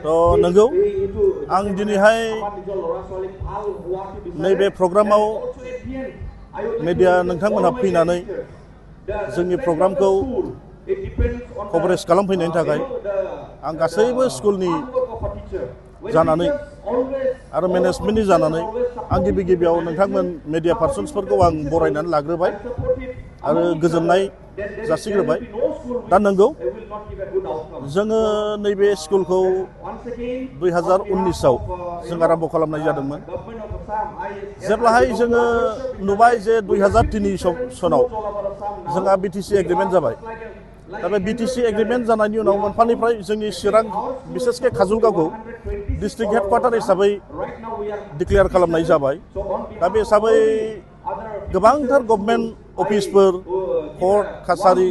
तो नंगौ आं दिनैहाय नैबे प्रग्रामाव मीडिया नोंथांमोनहा फैनानै जोंनि प्रग्रामखौ कभारेज खालामफैनायनि थाखाय आं गासैबो स्कुलनि जानानै आरो मेनेजमेन्टनि जानानै आं गिबियाव नोंथांमोन मीडिया पार्सन्सफोरखौ आं बरायनानै लाग्रोबाय आरो गोजोननाय जासिग्रोबाय। दा नंगौ जोङो नैबे स्कुलखौ 2019 आव जों आरम्भ खालामनाय जादोंमोन। जेब्लाहाय जोङो नुबाय जे 2003 सनाव जोंहा बीटीसी एग्रीमेंट जाबाय। दा बे बीटीसी एग्रीमेंट जानायनि उनाव मोनफानिफ्राय जोंनि चिरां बिसेसके काजलगावखौ डिस्ट्रिक्ट हेडक्वार्टार हिसाबै डिक्लेयार खालामनाय जाबाय। दा बे हिसाबै गोबांथार government अफिसफोर, court कासारि,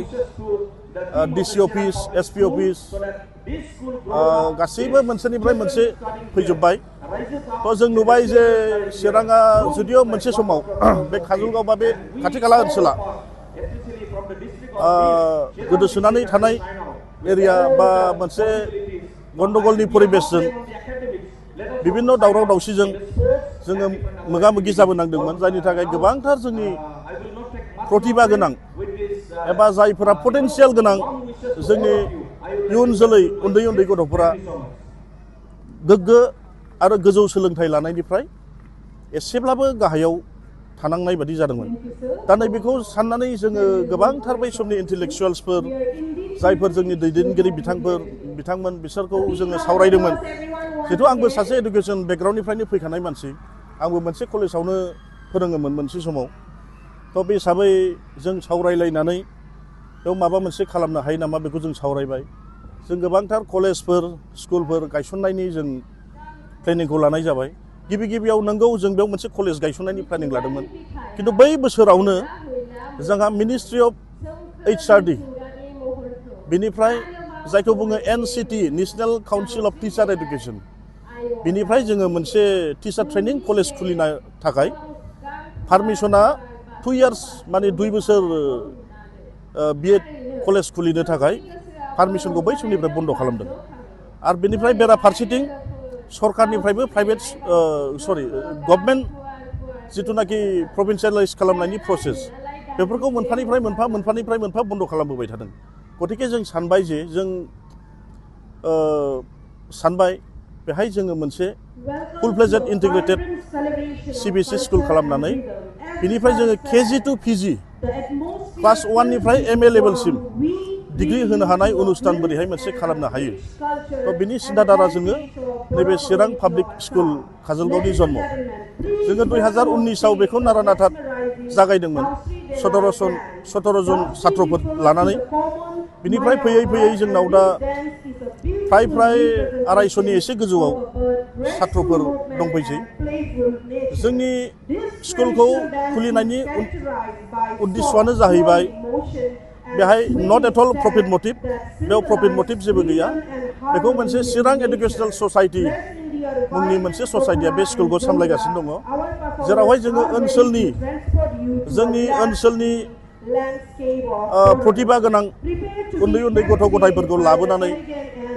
DC office, SP office गासैबो मोनसेनिफ्राय मोनसे फैजोब्बाय। तो जों नुबाय जे चिराङा जुदियो मोनसे समाव बे काजलगाव बा बे खाथि खाला ओनसोला गोदोसोनानै थानाय एरिया बा मोनसे गन्डगलनि परिबेसजों विभिन्न दावराव दावसिजों जोङो मोगा मोगि जाबोनांदोंमोन, जायनि थाखाय गोबांथार जोंनि प्रतिभा गोनां एबा जायफोरा पटेनशियेल गोनां जोंनि इयुन जोलै उन्दै उन्दै गथ'फोरा गोग्गो आरो गोजौ सोलोंथाइ लानायनिफ्राय एसेब्लाबो गाहायाव थानांनाय बादि जादोंमोन। दा नैबेखौ साननानै जोङो गोबांथार बै समनि इन्टेलेक्चुवेल्सफोर जायफोर जोंनि दैदेनगिरि बिथांमोन बिसोरखौ जोङो सावरायदोंमोन। जिहेतु आंबो सासे एडुकेसन बेकग्राउन्डनिफ्रायनो फैखानाय मानसि, आंबो मोनसे कलेजावनो फोरोङोमोन मोनसे समाव। तो बे हिसाबै जों सावरायलायनानै बेयाव माबा मोनसे खालामनो हायो नामा बेखौ जों सावरायबाय। जों गोबांथार कलेजफोर स्कुलफोर गायसननायनि जों प्लेनिंखौ लानाय जाबाय। गिबियाव नंगौ जों बेयाव मोनसे कलेज गायसननायनि प्लेनिं लादोंमोन, किन्तु बै बोसोरावनो जोंहा मिनिस्ट्रि अफ HRD बिनिफ्राय जायखौ बुङो NCT national council of teacher education बिनिफ्राय जोङो मोनसे टीचार ट्रेनिं कलेज खुलिनो थाखाय पारमिशना 2 years माने 2 बोसोर B.Ed कलेज खुलिनो थाखाय पारमिशनखौ बै समनिफ्राय बन्द खालामदों। आरो बेनिफ्राय बेराफारसेथिं सरकारनिफ्रायबो गभर्नमेन्ट जिथुनाखि प्रभिन्सियेलाइज खालामनायनि प्रसेस बेफोरखौ मोनफानिफ्राय मोनफा बन्द खालामबोबाय थादों। गतिके जों सानबाय जे जों सानबाय बेहाय जोङो मोनसे फुल फ्लेजेड इन्टिग्रेटेड CBSE स्कुल खालामनानै बिनिफ्राय जोङो KG to PG क्लास 1 निफ्राय MA लेभेलसिम डिग्री होनो हानाय अनुस्थान बोरैहाय मोनसे खालामनो हायो। तो बिनि सिन्थाधारा जोङो नैबे चिरां पाब्लिक स्कुल काजलगावनि जन्म। जोङो 2019 आव बेखौ नारानाथा जागायदोंमोन 17 जन छात्रफोर लानानै। बिनिफ्राय फैयै जोंनाव दा फ्राय 250नि एसे गोजौआव छात्रफोर दंफैसै। जोंनि स्कुलखौ खुलिनायनि उद्देश्यआनो जाहैबाय बेहाय नट एट अल प्रफिट मटिभ, बेयाव प्रफिट मटिभ जेबो गैया। बेखौ मोनसे चिरां एडुकेशनेल ससाइटि मुंनि मोनसे ससाइटिया बे स्कुलखौ सामलायगासिनो दङ, जेरावहाय जोङो जोंनि ओनसोलनि प्रतिभा गोनां उन्दै गथ' गथायफोरखौ लाबोनानै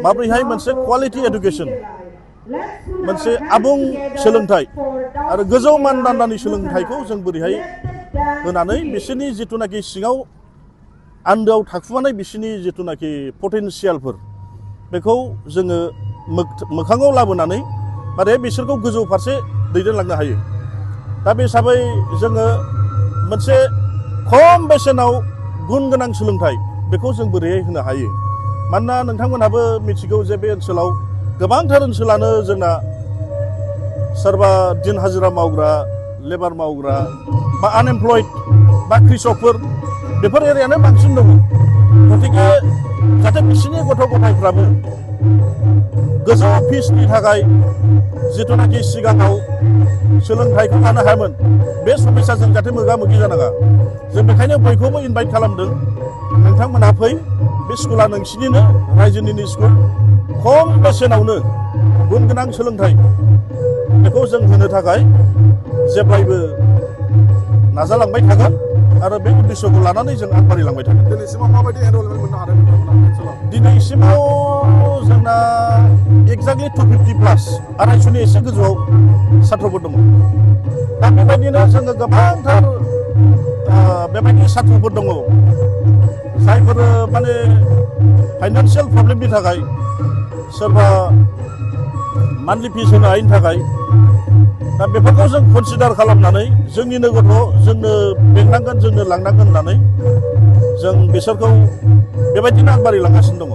माबोरैहाय मोनसे क्वालिटि एडुकेशन मोनसे आबुं सोलोंथाइ आरो गोजौ मानदान्दानि सोलोंथाइखौ जों बोरैहाय होनानै बिसोरनि जिथुनाखि सिङाव आन्दोआव थाखुमानाय बिसोरनि जिथुनाखि पटेनशियेलफोर बेखौ जोङो मोखाङाव लाबोनानै माने बिसोरखौ गोजौ फारसे दैदेनलांनो हायो। दा बे हिसाबै जोङो मोनसे खम बेसेनाव गुन गोनां सोलोंथाइ बेखौ जों बोरैहाय होनो हायो। मानोना नोंथांमोनहाबो मिथिगौ जे बे ओनसोलाव गोबांथार ओनसोलानो जोंना सोरबा दिन हाजिरा मावग्रा, लेबार मावग्रा बा आनएमप्लयड बा कृषकफोर बेफोर एरियानो बांसिन दङ। गतिके जाहाथे बिसोरनि गथ' गथायफ्राबो गोजौ फिसनि थाखाय जिथुनाखि सिगाङाव सोलोंथाइखौ लानो हायामोन बे समस्याजों जाहाथे मोगा मोगि जानाङा, जों बेखायनो बयखौबो इनभाइट खालामदों। नोंथांमोनहा फै, बे स्कुला नोंसिनिनो रायजोनिनो स्कुल, खम बेसेनावनो गुन गोनां सोलोंथाइ बेखौ जों होनो थाखाय जेब्लायबो नाजालांबाय थागोन आरो बे उद्देश्यखौ लानानै जों आगबारिलांबाय थागोन। दिनैसिमाव माबायदि एनरलमेन्ट मोननो हादों नोंथांमोना ओनसोलाव? दिनैसिमाव जोंना एक्जाक्टलि 250 प्लास 250नि एसे गोजौआव साथ्रफोर दङ दा बेबायदिनो जोङो गोबांथार बेबायदि साथ्रफोर दङ जायफोर माने फाइनान्सियेल प्रब्लेमनि थाखाय सोरबा मान्थलि फिस होनो हायिनि थाखाय दा बेफोरखौ जों कनसिडार खालामनानै जोंनिनो गथ' जोंनो बेंनांगोन जोंनो लांनांगोन होननानै जों बिसोरखौ बेबायदिनो आगबारिलांगासिनो दङ।